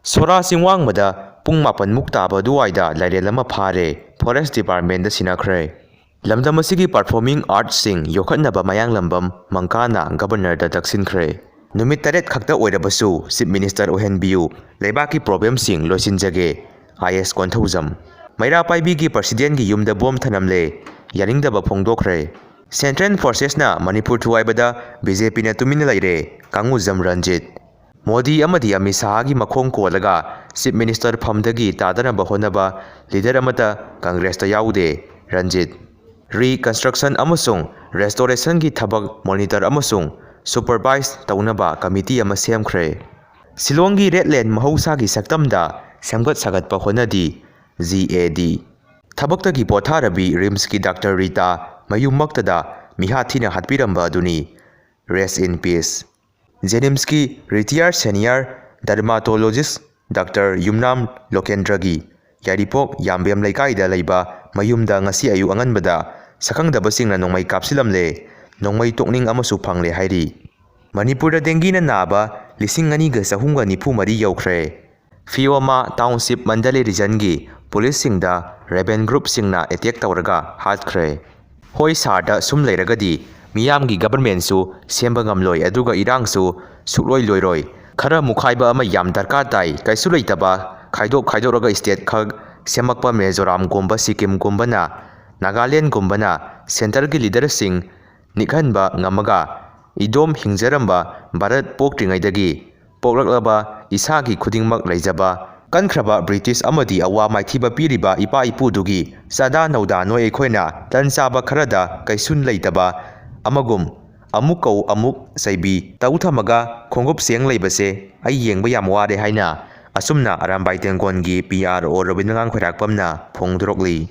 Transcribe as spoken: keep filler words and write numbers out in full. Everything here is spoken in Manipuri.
ꯁꯣꯔꯥ ꯆꯤꯡꯋꯥꯡꯃꯗ ꯄꯨꯡ ꯃꯥꯄꯟꯃꯨꯛ ꯇꯥꯕ ꯑꯗꯨꯋꯥꯏꯗ ꯂꯥꯏꯔꯦꯜ ꯑꯃ ꯐꯥꯔꯦ, Forest Departmentꯗ ꯁꯤꯟꯅꯈ꯭ꯔꯦ꯫ ꯂꯝꯗꯝ ꯑꯁꯤꯒꯤ performing artsꯁꯤꯡ ꯌꯣꯛꯈꯠꯅꯕ ꯃꯌꯥꯡꯂꯝꯕꯝ ꯃꯪꯀꯥꯅ Governorꯗ ꯇꯛꯁꯤꯟꯈ꯭ꯔꯦ꯫ ꯅꯨꯃꯤꯠ ꯇꯔꯦꯠ ꯈꯛꯇ ꯑꯣꯏꯔꯕꯁꯨ Chief Minister ꯑꯣꯏꯍꯟꯕꯤꯌꯨ, ꯂꯩꯕꯥꯛꯀꯤ problemꯁꯤꯡ ꯂꯣꯏꯁꯤꯟꯖꯒꯦ, ꯑꯥꯏ ꯑꯦꯁ ꯀꯣꯟꯊꯧꯖꯝ꯫ ꯃꯩꯔꯥ ꯄꯥꯏꯕꯤꯒꯤ Presidentꯒꯤ ꯌꯨꯝꯗ ꯕꯣꯝ ꯊꯅꯝꯂꯦ, ꯌꯥꯅꯤꯡꯗꯕ ꯐꯣꯡꯗꯣꯛꯈ꯭ꯔꯦ꯫ Central Forcesꯅ ꯃꯅꯤꯄꯨꯔ ꯊꯨꯒꯥꯏꯕꯗ BJPꯅ ꯇꯨꯃꯤꯟꯅ ꯂꯩꯔꯦ, ꯀꯥꯡꯉꯨꯖꯝ ꯔꯟꯖꯤꯠ꯫ ꯃꯣꯗꯤ ꯑꯃꯗꯤ ꯑꯃꯤꯠ ꯁꯥꯍꯒꯤ ꯃꯈꯣꯡ ꯀꯣꯜꯂꯒ Chief Minister ꯐꯝꯗꯒꯤ ꯇꯥꯗꯅꯕ ꯍꯣꯠꯅꯕ leader ꯑꯃꯠꯇ Congressꯇ ꯌꯥꯎꯗꯦ, ꯔꯟꯖꯤꯠ꯫ Reconstruction ꯑꯃꯁꯨꯡ restorationꯒꯤ ꯊꯕꯛ monitor ꯑꯃꯁꯨꯡ supervise ꯇꯧꯅꯕ committee ꯑꯃ ꯁꯦꯝꯈ꯭ꯔꯦ꯫ ꯁꯤꯂꯣꯡꯒꯤ Red Lane ꯃꯍꯧꯁꯥꯒꯤ ꯁꯛꯇꯝꯗ ꯁꯦꯝꯒꯠ ꯁꯥꯒꯠꯄ ꯍꯣꯠꯅꯗꯤ, GAD꯫ ꯊꯕꯛꯇꯒꯤ ꯄꯣꯊꯥꯔꯕꯤ RIMSꯀꯤ Doctor ꯔꯤꯇꯥ ꯃꯌꯨꯝꯃꯛꯇꯗ ꯃꯤꯍꯥꯠ ꯊꯤꯅ ꯍꯥꯠꯄꯤꯔꯝꯕ ꯑꯗꯨꯅꯤ, rest in peace꯫ JNIMSꯀꯤ retired senior dermatologist Doctor ꯌꯨꯝꯅꯥꯝ ꯂꯣꯀꯦꯟꯗ꯭ꯔꯒꯤ ꯌꯥꯏꯔꯤꯄꯣꯛ ꯌꯥꯝꯕꯦꯝ ꯂꯩꯀꯥꯏꯗ ꯂꯩꯕ ꯃꯌꯨꯝꯗ ꯉꯁꯤ ꯑꯌꯨꯛ ꯑꯉꯟꯕꯗ ꯁꯛꯈꯪꯗꯕꯁꯤꯡꯅ ꯅꯣꯡꯃꯩ ꯀꯥꯞꯁꯤꯜꯂꯝꯂꯦ, ꯅꯣꯡꯃꯩ ꯇꯣꯛꯅꯤꯡ ꯑꯃꯁꯨ ꯐꯪꯂꯦ ꯍꯥꯏꯔꯤ꯫ ꯃꯅꯤꯄꯨꯔꯗ dengueꯅ ꯅꯥꯕ ꯂꯤꯁꯤꯡ ꯑꯅꯤꯒ ꯆꯍꯨꯝꯒ ꯅꯤꯐꯨ ꯃꯔꯤ ꯌꯧꯈ꯭ꯔꯦ꯫ Phioma Township Mandalay regionꯒꯤ policeꯁꯤꯡꯗ rebel groupꯁꯤꯡꯅ attack ꯇꯧꯔꯒ ꯍꯥꯠꯈ꯭ꯔꯦ꯫ ꯍꯣꯏ, ꯁꯥꯔꯗ ꯁꯨꯝ ꯂꯩꯔꯒꯗꯤ ꯃꯤꯌꯥꯝꯒꯤ governmentꯁꯨ ꯁꯦꯝꯕ ꯉꯝꯂꯣꯏ, ꯑꯗꯨꯒ ꯏꯔꯥꯡꯁꯨ ꯁꯨꯛꯂꯣꯏ ꯂꯣꯏꯔꯣꯏ꯫ ꯈꯔ ꯃꯨꯛꯈꯥꯏꯕ ꯑꯃ ꯌꯥꯝ ꯗꯔꯀꯥꯔ ꯇꯥꯏ꯫ ꯀꯩꯁꯨ ꯂꯩꯇꯕ ꯈꯥꯏꯗꯣꯛ ꯈꯥꯏꯗꯣꯛꯂꯒ state ꯈꯛ ꯁꯦꯝꯃꯛꯄ ꯃꯤꯖꯣꯔꯥꯝꯒꯨꯝꯕ ꯁꯤꯛꯀꯤꯝꯒꯨꯝꯕꯅ, ꯅꯥꯒꯥꯂꯦꯟꯒꯨꯝꯕꯅ centreꯒꯤ leaderꯁꯤꯡ ꯅꯤꯛꯍꯟꯕ ꯉꯝꯃꯒ ꯏꯗꯣꯝ ꯍꯤꯡꯖꯔꯝꯕ ꯚꯥꯔꯠ ꯄꯣꯛꯇ꯭ꯔꯤꯉꯩꯗꯒꯤ ꯄꯣꯛꯂꯛꯂꯕ ꯏꯁꯥꯒꯤ ꯈꯨꯗꯤꯡꯃꯛ ꯂꯩꯖꯕ ꯀꯟꯈ꯭ꯔꯕ ꯕ꯭ꯔꯤꯇꯤꯁ ꯑꯃꯗꯤ ꯑꯋꯥ ꯃꯥꯏꯊꯤꯕ ꯄꯤꯔꯤꯕ ꯏꯄꯥ ꯏꯄꯨꯗꯨꯒꯤ ꯆꯥꯗꯥ ꯅꯧꯗꯥ ꯅꯣꯏ ꯑꯩꯈꯣꯏꯅ ꯇꯟ ꯆꯥꯕ ꯈꯔꯗ ꯀꯩꯁꯨ ꯂꯩꯇꯕ ꯑꯃꯒꯨꯝ ꯑꯃꯨꯛ ꯀꯧ ꯑꯃꯨꯛ ꯆꯩꯕꯤ ꯇꯧ ꯊꯝꯃꯒ ꯈꯣꯡꯎꯞ ꯆꯦꯡ ꯂꯩꯕꯁꯦ ꯑꯩ ꯌꯦꯡꯕ ꯌꯥꯝ ꯋꯥꯔꯦ ꯍꯥꯏꯅ ꯑꯁꯨꯝꯅ Arambai ꯇꯦꯡꯒꯣꯟꯒꯤ P R O Rabindranath ꯈꯣꯏꯔꯥꯛꯄꯝꯅ ꯐꯣꯡꯗꯣꯔꯛꯂꯤ꯫